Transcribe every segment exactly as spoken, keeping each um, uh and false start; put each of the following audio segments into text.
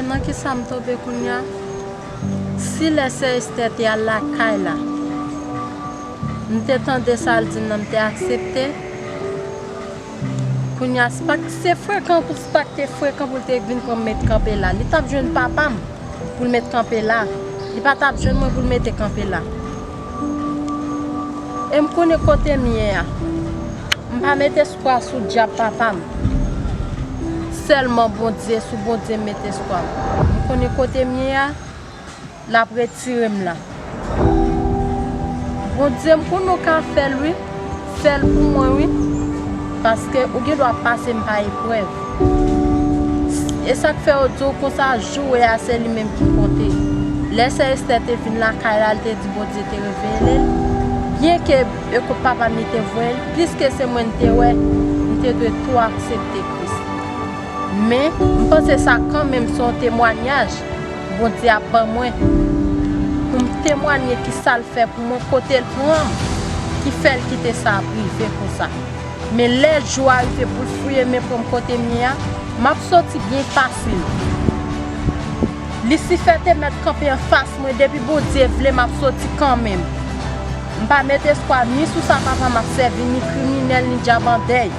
Nan ki sa m tonbe kounye a? Si lè sè Esther te al lakay la, m te tande sa l di m nan, m te aksepte. Kounye a, Spak, se frekan pou Spak te frekan pou l te vin pran m met kanpe la. Li t ap jwenn papa m pou l met kanpe la. Li pa t ap jwenn mwen pou l mete kanpe la. E m konnen kote m ye a. M pa met espwa sou dyab papa m. Sèlman Bondye, sou Bondye m met espwa m. M konnen kote m ye a, l ap retire m la. Bondye, m konnen w ka fè l, wi. Fè l pou mwen, wi. Paske ou gen dwa pase m pa eprèv. E sa k fè yo di w konsa, jou w ye a, se li menm ki konte. Lè sè Esther te vin lakay la, l te di Bondye te revele l. Byenke e kot papa m li te voye l, pliske se mwen l te wè, m te dwe tou aksepte Kris. Men, m panse sa kanmenm se yon temwayaj Bondye ap ban mwen pou m temwaye ki sa l fè pou mwen, kote l pran m, ki fè l kite sa ap rive konsa. Men lè jou a rive pou l fouye men pran m kote m ye a, m ap soti byen fasil. Lisifè te mèt kanpe anfas mwen, depi Bondye vle, m ap soti kanmenm. M pa met espwa ni sou sa papa m ap sèvi, ni kriminèl, ni dyab an dèy.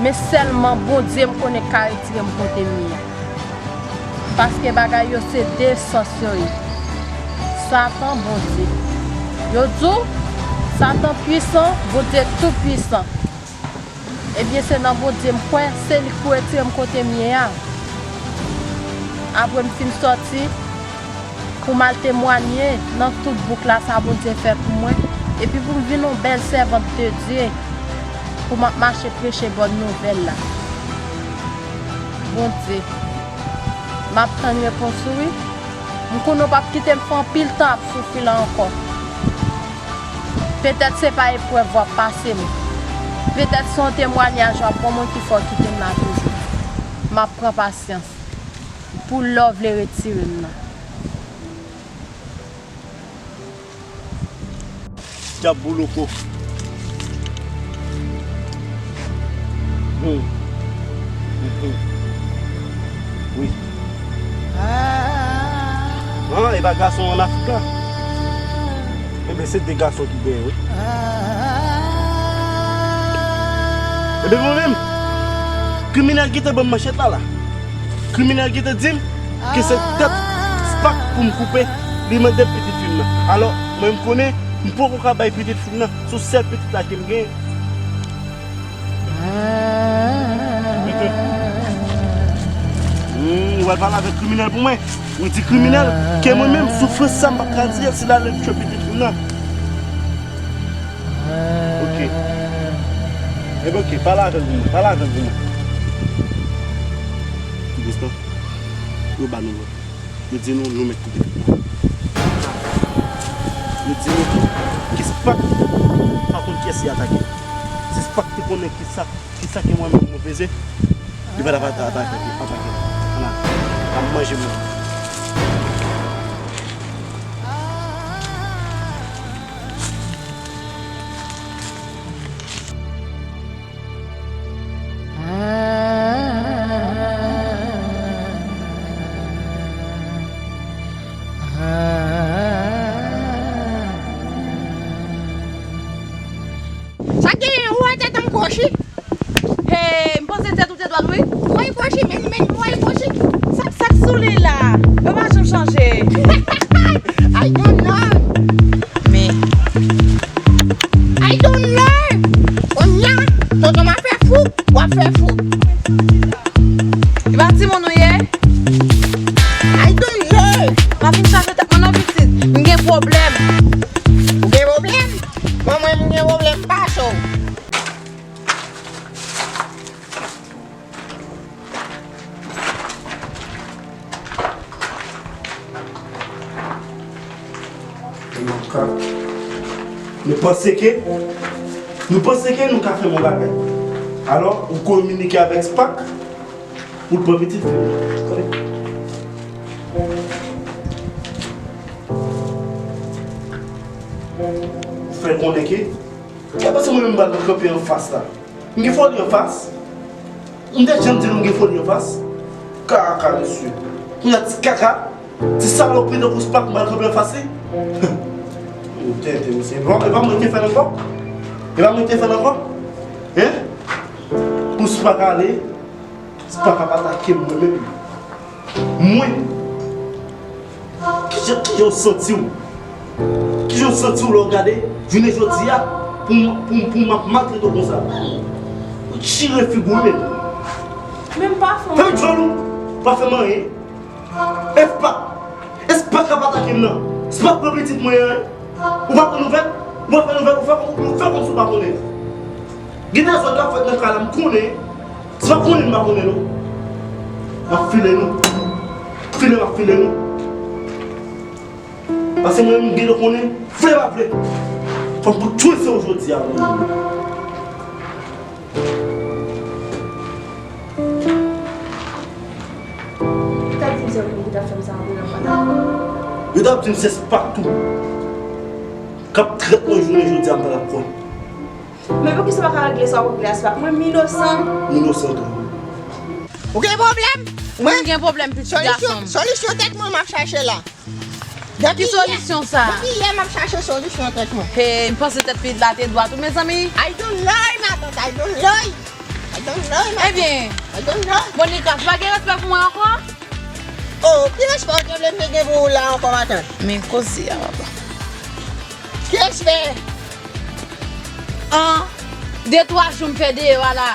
Men sèlman Bondye m konnen k ka retire m kote m ye a. Paske bagay yo se de sans yo ye. Satan, Bondye. Yo di w, Satan pwisan, Bondye tou pwisan. Ebyen, se nan Bondye m kwè, se li k pou retire m kote m ye a. Apre m fin sòti, pou m al temwanye nan tout bouk la sa Bondye fè pou mwen, epi pou m vin yon bèl sèvant de Dye, pou m ap mache preche bòn nouvèl la. Bondye, m ap tann repons ou, wi. M konnen w p ap kite m fè anpil tan ap soufri la ankò. Petèt se pa eprèv w ap pase m. Petèt se yon temwayaj w ap ban mwen ki fè w kite m la toujou. M ap pran pasyans pou lè w vle retire m nan. Dyab bouloko. Hmm. Hmm, hmm. Wi. Ah, e pa gason an Afrik la? Enben, se de gason ki genyen, wi. Enben, mwen menm, kriminèl ki te ban m manchèt la, la. Kriminèl ki te di m ke se tèt Spak pou m koupe, li mande pitit fi m nan. Alò, mwen, m konnen m poko ka bay pitit fi m nan, se sèl pitit la ke m genyen. Hmm, w al pale avèk kriminèl pou mwen. Ou di kriminèl ke mwen menm, soufrans sa m p ap ka di l, se l ale m tchwe pitit fi m nan. Ok. Ebyen, ok, pale avè l pou mwen, pale avè l pou mwen. Ti Boston, yo ba nou lòd. Yo di nou, nou mèt koupe tèt mwen. Yo di nou tou, ke Spak pa konn kiyès li atake. Si Spak te konnen kisa, kisa ke mwen menm mwen peze, li pa t ap atake, atake. Ala, ap manje mwen. Sa genyen, ou wè tèt an kwochi? Hey, m panse tèt ou te dwat, wi. Woy kwochi, men, men, woy kwochi. Sa, sa k sou li la? Yo pa janm chanje. I don't know. Men. I don't know. Kounye a, tonton m ap fè fou, w ap fè fou. E pa timoun ou ye? I don't know. Pa vin chaje tèt mwen non, pitit. M gen pwoblèm. Ou gen pwoblèm? Bon, mwen, m gen pwoblèm, m pa cho. Nou ka, nou panse ke, nou panse ke nou ka fè m yon bagay. Alò, ou kominike avèk Spak pou l pran pitit fi m. Tande. Fè l konnen ke, e pa se mwen menm m pral kanpe anfas la. M gen foli anfas. M te janm di nou m gen foli anfas. Kaka, mesye. Kounye a ti kaka, ti salopri tankou Spak m al kanpe anfas li. Ou tenten, mesye. E pa, e pa mwen ki te fè l ankò? E pa mwen ki te fè l ankò? Hein? Pou Spak ale, Spak ap atake m mwen menm. Mwen? Kijan, kijan w santi w? Kijan w santi w lè w gade jounen jodi a pou m, pou m, pou m ap maltrete w konsa? Ou chire figi w menm. Men m pa fè anyen. Fèmen djòl ou! Pa fè m anyen. Espak! Espak k ap atake m nan! Espak pran pitit mwen an! Ou pa pran nouvèl? Ou pa pran nouvèl? Ou fè, ou fè kòmsi ou pa konnen. Gen dezòd k ap fèt nan kay la, m konnen. Si w pa konnen, m pa konnen non. M ap file nou. File, m ap file nou. Paske mwen menm, m gentan konnen, vle pa vle. Fò m pou tchoul se ou jodi a, mwen. Ou ta di m se ou menm ki ta fè m sa, ou nan pala. Yo t ap di m se Spak tou k ap trèt mwen jounen jodi a, m pa t ap kwè. Men poukisa w pa ka regle sa w regle a Spak? Mwen m inosan. M inosan tou. Ou gen pwoblèm? Mwen gen pwoblèm, pitit gason m. Solisyon tèt mwen m ap chache la. Ki solisyon sa? Depi yè m ap chache solisyon tèt mwen. Hey, m panse tèt pitit la te dwat wi, mezanmi. I don't lie, matant, I don't lie. I don't lie, matant. Ebyen, I don't lie. Monica, ou pa gen respè pou mwen ankò? Oh, ki respè w te vle m te gen pou ou la ankò, matant? Men koze a, papa. Ki respè? An de twa jou m fè deyò a la,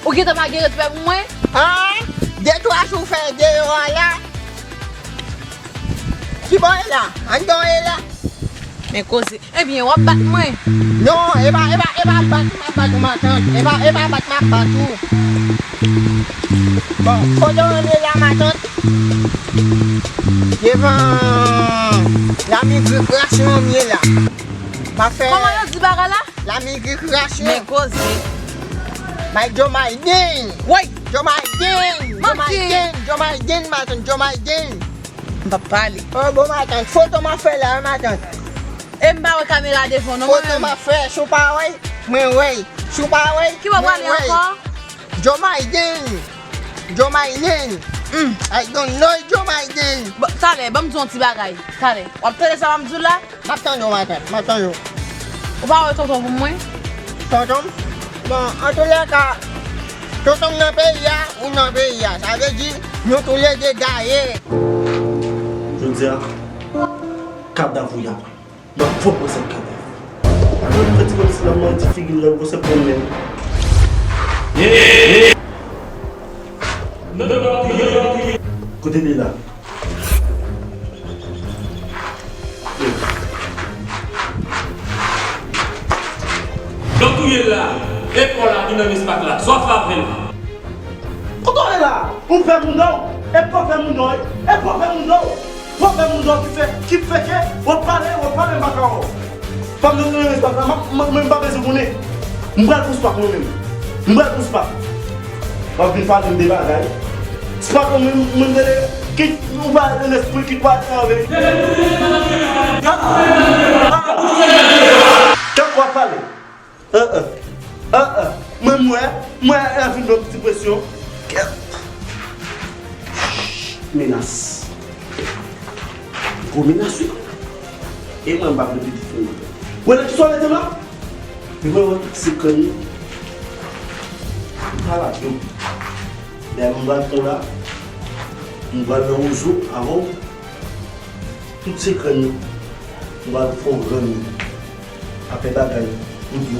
ou gentan pa gen respè pou mwen? An de twa jou w fè deyò a la? Ki bò w ye la? Anndan w ye la? Men koze. Ebyen, w ap bat mwen? Non, e pa, e pa, e pa bat m ap bat ou, matant. E pa, e pa bat m ap bat ou. Bon, kote w ye la, matant? Devan lami Grik Rasyon m ye la. M ap fè... Kòman yo di bagay la? Lami Grik Rasyon. Men koze. May Joe Biden. Woy! Joe Biden. Joe Biden. Joe Biden, matant. Joe Biden. M p ap pale. Oh, bon, matant. Foto m ap fè la, wi, matant. E m pa wè kamera devan non, mwen menm. Foto m ap fè, si w pa wè, mwen wè. Si w pa wè, mwen wè. Ki bò w prale ankò? Joe Biden. Joe Biden. Hmm. I don't know Joe Biden. Bon, talè, ban m di w yon ti bagay. Talè. W ap tande sa m ap di w la? M ap tande w, matant. M ap tande w. Ou pa wè tonton pou mwen? Tonton m? Bon, antoulèka, tonton m nan peyi a, ou nan peyi a. Sa vle di, nou toulède gaye. Jodi a, kadav ou y ap. M ap fòk pran sèt kadav. Mwen fè ti kòmsi la, mwen di figi l rèl gwosè pou mwen menm. Kote li la? Donk ou ye la, e kò la ki nan Espak la, sa w ap fè avè l? Kote w ye la? Ou pè mouda w? E pa pè mouda w, e pa pè mouda w. Pwovèb moun dòmi fè, ki fè ke w ap pale, w ap pale, m pa ka wè w. Fò m nan nan espas la, m ap, mwen, mwen m pa bezwen konnen. M pral pou Spak mwen menm. M pral pou Spak. W ap vin pale m de bagay. Spak mwen, mwen, mwen, ki, ou pa de lespri ki pa antre. Tank w ap pale. An, an. An, an. Mwen, m wè, m wè, l ap vin ban m ti presyon. Menas. Gwo menas, wi. E mwen, m pa vle pitit fanmi. Wè, nan ki swa mete la? Li mwen wè tout sekrè m. M pa la, yo. Lè m pral fon la, m pral nan wozo avè w. Tout sekrè m yo, m pral fè w rann yo. Apre bagay, m di w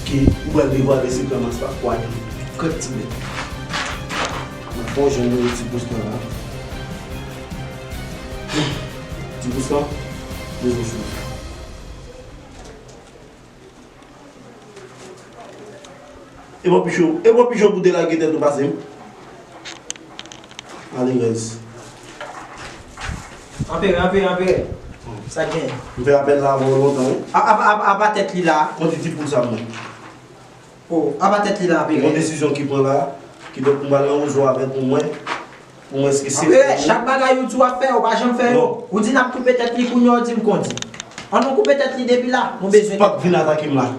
ke ou pral devwale sekrè m a Spak, kwayan. Kèt ti bèt. M ap fè w jwenn yon ti pous nan la. Ti pous lan, bezwen sou. E bò picho, e bò picho pou delage tèt ou pase m. Malerèz. Anperè, anperè, anperè. Sa k gen? M fè apèl la avè w lontan, wi. A, a, a, apa tèt li la? Konn ti ti poul sa mwen. O, apa tèt li la, anperè? Yon desizyon ki pran la, kidonk m pral nan wozo avè l pou mwen. Pou mwen, èske se... Anperè, chak bagay ou di w ap fè, ou pa janm fè yo. Non. Ou di n ap koupe tèt li, kounye a ou di m kondi. Ann nou koupe tèt li depi la, nou bezwen... Spak vin atake m la.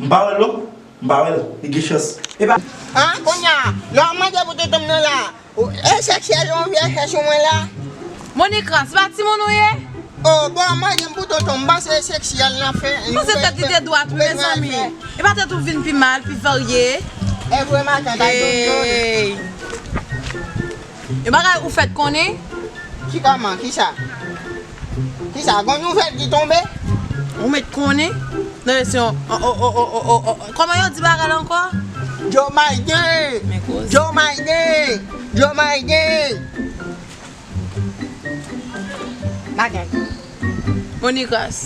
M pa wè l non. M pa wè l. Li gen chans. Epa. An, kounye a, lè w ap mande pou tonton m nan la, Ou e seksyèl yon vye chèch ou mwen la? Monikran, se pa timoun ou ye? Oh, bon, mande m pou tonton, m panse seksyèl nan fè. M panse tèt li te dwat, wi, mezanmi. E pa tèt ou vin pi mal, pi varye. E vre matant, ay tonton. Hey. E bagay ou fèt konnen? Ki kòman? Kisa? Kisa? Gon nouvèl ki tonbe? Ou mèt konnen? Non, se yon, o, o, kòman yo di bagay la ankò? Joe Biden! Men koze. Joe Biden! Joe Biden! Bagay. Monikras.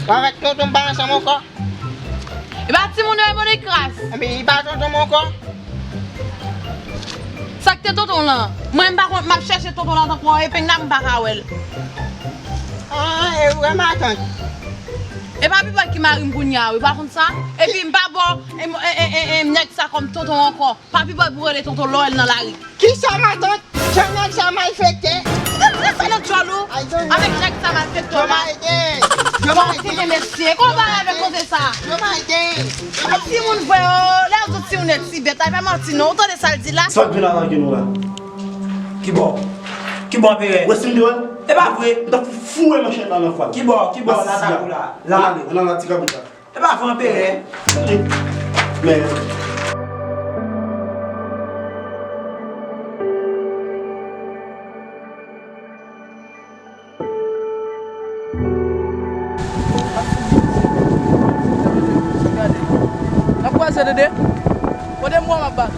Ou avèk tonton m pa ansanm ankò? E pa timoun yo, e Monikras. Ebyen, li pa tonton m ankò? Sa k te tonton w lan? Mwen, m pa konn, m ap chèche tonton w la tankou yon epeng la, m pa ka wè l. Ah, e vre, matant. E pa Bibòy ki mari m kounye a, wi, pa konn sa? Epi m pa ba w, e, e, e, e, e, nèg sa kòm tonton w ankò. Pa Bibòy pou rele tonton lè w wè l nan lari. Kisa, matant? Jan nèg sa malfekte. Sa nan djòl ou? Avèk nèg sa malfekte w la. Joe Biden. Joe Biden. Mesye, kòman w pale avèk koze sa? Joe Biden. Timoun vre, oh, lè yo di timoun e ti bèt la, e pa manti non. Ou tande sa l di la? Sa k vin atanke nou la? Kibò? Kibò, anperè? Wè si m te wè l? E pa vre. M t ap foure manchèt la nan fwa l. Kibò? Kibò? Latakou la. La. Ann ale, ann ale ti kabrit la. E pa vre, anperè. Men. N ap kwaze, Dede. Kote m wè m ap bat?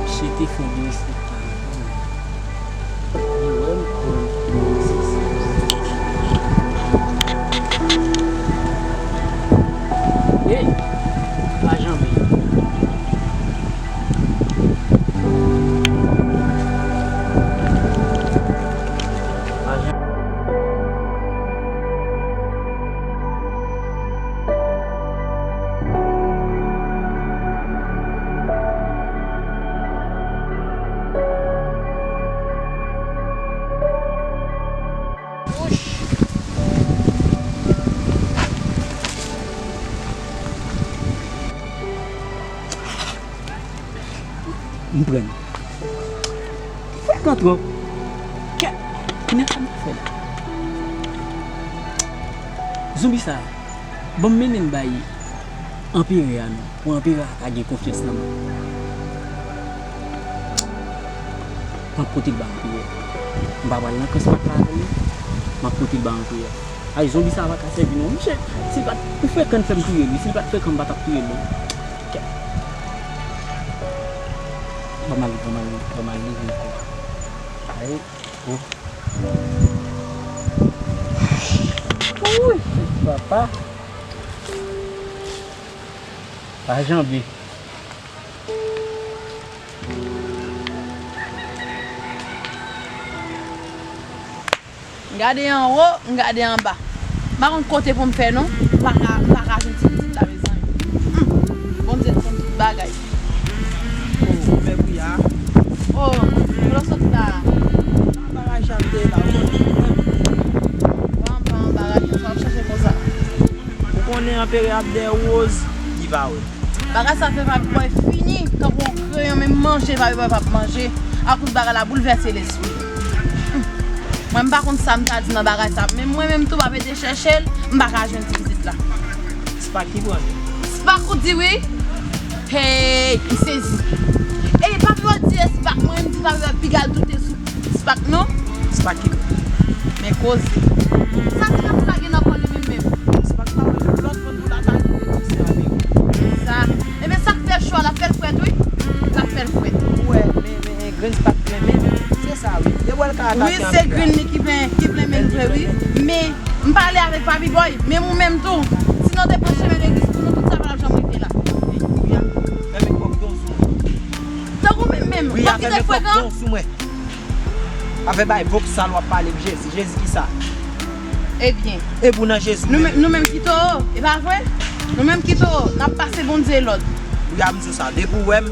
Misye te fè de respèkte. Li wè m. Hey! Pa janbe. Pa janbe. M pran. Frekan twòp. Kè, kounye a sa m ta fè la? Zonbi sa, ban m mennen l bay anperè a non, pou anperè a ka gen konfyans nan mwen. M ap pote l ba anperè a. M pa pral nan kan spat la avè l non. M ap pote l ba anperè a. Ay, zonbi sa pa ka sèvi non. Misye, si l pa t, ou frekan fè m touye l wi. Si l pa t frekan, m pa t ap touye l non. Kè. Ban m al, ban m al, ban m al leve l ankò. Ay, oh. Wouy, papa. Pa janbe. M gade anwo, m gade anba. M pa konn kote pou m fè non. M pa ka, m pa ka jwenn ti pitit la, mezanmi. Hmm. Bondye konn tout bagay. Oh, mègri a. Oh, kote w sot la? Anba raj la m te ye la, ou konnen. Bon, anba, anba raj la, sa w ap chache konsa? Ou konnen anperè ap dèyè woz, li pa wè. Bagay sa fè Papi Bòy fini, tankou yon kreyon, menm manje Papi Bòy p ap manje, akoz bagay la boulvèse lespri l. Hmm. Mwen, m pa konn sa m ta di nan bagay sa, men mwen menm tou, m ap ede chèche l, m pa ka jwenn ti pitit la. Spak ki pran li. Spak ou di wi? Hey, m sezi. E Papi Bòy di e Spak, mwen, m di Papi Bòy piga l doute sou Spak non? Spak ki bon. Men koze. Sa se nan sa gen nan kò li menm menm. Spak pa wè lòt moun pou l atake misye anpil. Sa. Ebyen sa k fè cho a, l ap fè l frèt wi. L ap fè l frèt. Ou wè, men, men, men grenn Spak plen men. Se sa wi. Depi w wè l ka atake anpil. Wi, se grenn li ki plen, ki plen men vre wi. Men m pale avèk Papi Bòy, menm ou menm tou. Si nou te pran chemen legliz pou nou, tout sa pa t ap janm rive la. Wi, wi. Ou menm, menm, w ap kite frekan. Sou mwen. Avè bay vòksal w ap pale m Jezi. Jezi ki sa? Ebyen. E pou nan Jezi nou menm, nou menm ki towo, e pa vre? Nou menm ki towo, n ap pase Bondye lòd. Wi, a m di w sa. Depi w wè m,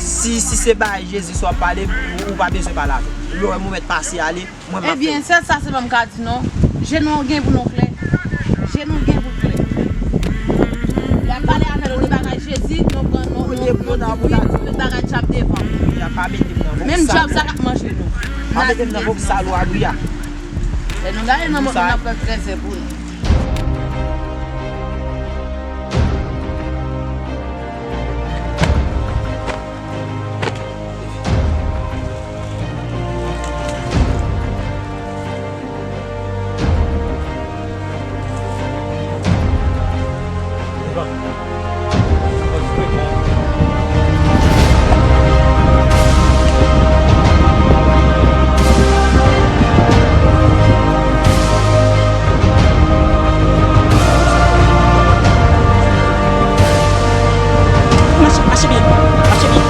si, si se bay Jezi sa w ap pale, ou, ou pa bezwen pale avè m. Ou wè m ou mèt pase ale, mwen m ap fè. Ebyen, sèl sa se pa m ka di non. Je nou gen pou nou klè. Je nou gen pou klè. Y ap pale avè nou de bagay Jezi, nou pran nou, nou, nou di wi, tout bagay djab devan. Menm djab sa k ap manje nou. Pa mete m nan vòksal ou abri a. Lè nou gade nan mòt nou, n ap fè trèzè pou nou. Mache, mache byen, mache byen.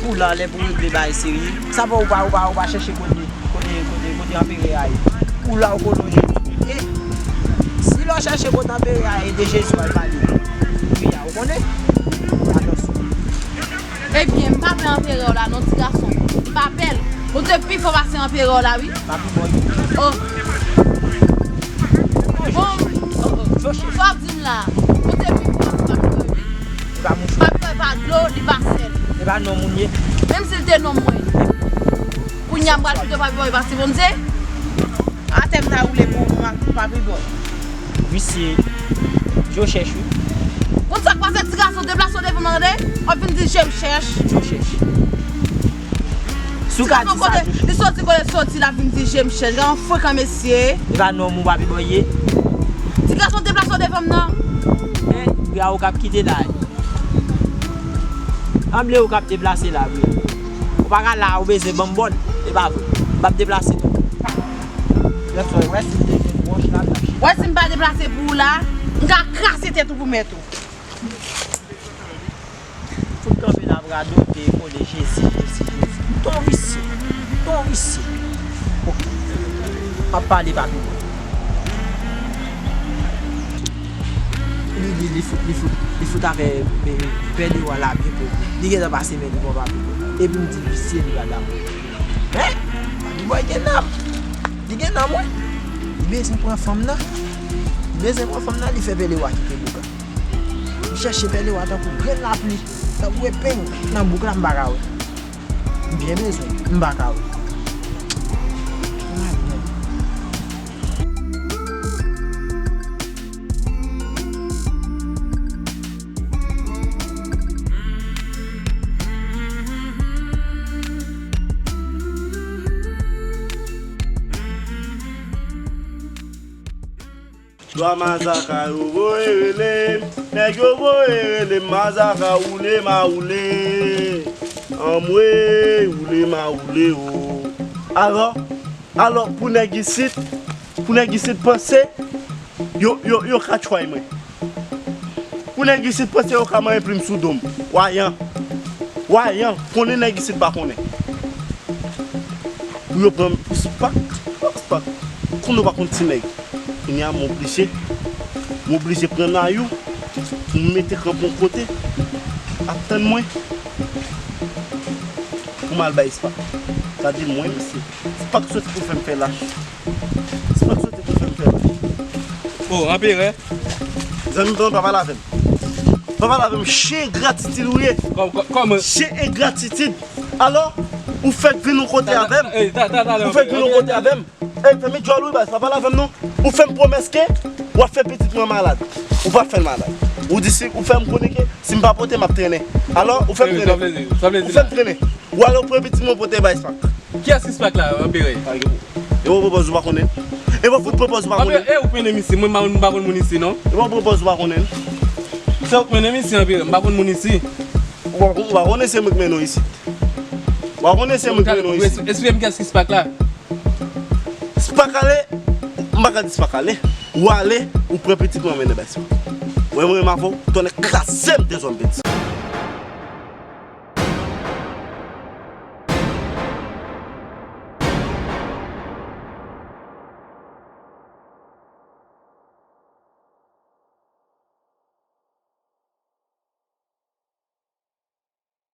Ou la, lè pou regle bagay serye. Sa fè ou pa, ou pa, ou pa chèche kote, kote, kote, kote anperè a ye. Ou la, ou kolonje. E si lè w chèche kote anperè a ye, de Jezi w al pale. Wi, a, ou konnen? Atansyon. Ebyen, m pa pè anperè w la non, ti gason. M pa pè l. Bondye pi fò pase anperè w la, wi. Pa pi fò, wi. Oh. Bon, oh, oh. Sa w ap di m la? Bondye pi fò pase anperè w, wi. Li pa mouche. Papi bòy pa dlo, li pa sèl. E pa nonm ou ye? Menm si l te nonm mwen. Kounye a m pral pito papi bòy pase Bondye. Atè m ta woule pou ou, papi bòy. Visye. Djo chèch wi. Bon, sa k pase ti gason, deplase w devan m nan, tande? W ap vin di je m chèch. Djo chèch. Si w ka di sa, Djo chèch. Li soti kote l soti, l ap vin di je m chèch. Gade yon frekan mesye. E pa nonm ou papi bòy ye? Ti gason, deplase w devan m nan. Hein? Wi, a ou k ap kite la. Sanble ou k ap deplase la, wi. Ou pa ka la, ou bezwen ban m bòn. E pa vre. M p ap deplase non. Lè fè, wè si m te gen wòch la, m t ap chita. Wè si m pa deplase pou ou la, m ka kraze tèt ou pou mèt ou. Fout kanpe la, radote, kole, Jezi, Jezi, Jezi. Ton visye. Ton visye. Ok. M ap pale papi mwen. Li, li, li fout, li fout, li fout avè, e, pè Lewa la byen pwòp. Li gentan pase men li bò papi mwen. Epi m di l visye li pa dakò. Hein? Papi bòy gen nanm. Li gen nanm, wi. Li bezwen pran fanm nan. Li bezwen pran fanm nan, li fè pè Lewa kite bouk la. M chèche pè Lewa tankou grenn lapli, tankou epeng nan bouk la, m pa ka wè. M byen bezwen, m pa ka wè. Dwa mazaka yo voye rele m, nèg yo voye rele m, mazaka woule ma woule, anmwey woule ma woule o. Alò, alò pou nèg isit, pou nèg isit panse yo, yo, yo ka tchway mwen. Pou nèg isit panse yo ka manyen plim sou do m. Wayan. Wayan, konnen nèg isit pa konnen. Pou yo pran m, Spak, Spak. Konnen w pa konn ti nèg. Kounye a m oblije, m oblije pran nayou pou m mete kanpe yon kote, ap tann mwen pou m al bay Spak. Gade mwen, mesye. Spak soti pou fè m fè lach. Spak soti pou fè m fè lach. O, anperè. Zanmi m, pa pale avè m. Pa pale avè m, chen engratitid ou ye. Kò-, kò-, kòman? Chen engratitid. Alò, ou fèk vin yon kote avè m. Ou fèk vin yon kote avè m. Ey, fèmen djòl ou, baz, pa pale avè m non. Ou fè m pwomès ke w ap fè pitit mwen malad. Ou p ap fè l malad. Ou di si, ou fè m konnen ke si m pa pote, m ap trennen. Alò, ou fè m trennen. Ou fè m trennen. Ou ale, ou pran pitit mwen, ou pote bay Spak. Kiyès ki Spak la, anperè? E w pwopòz ou pa konnen. E w fout pwopòz ou pa konnen. Anperè, e ou k mennen m isi, mwen m pa, m pa konn moun isi non. E w pwopòz ou pa konnen. Se ou k mennen m isi, anperè, m pa konn moun isi. Ou pa, ou pa konnen se mwen k mennen w isi. Ou pa konnen se mwen k mennen w isi. Esplike m kiyès ki Spak la. Spak ale, m pa ka di Spak ale. Ou ale, ou pran pitit mwen mennen bay Spak. Mwen, mwen, m avè w, tonnè kraze m dezòm betiz.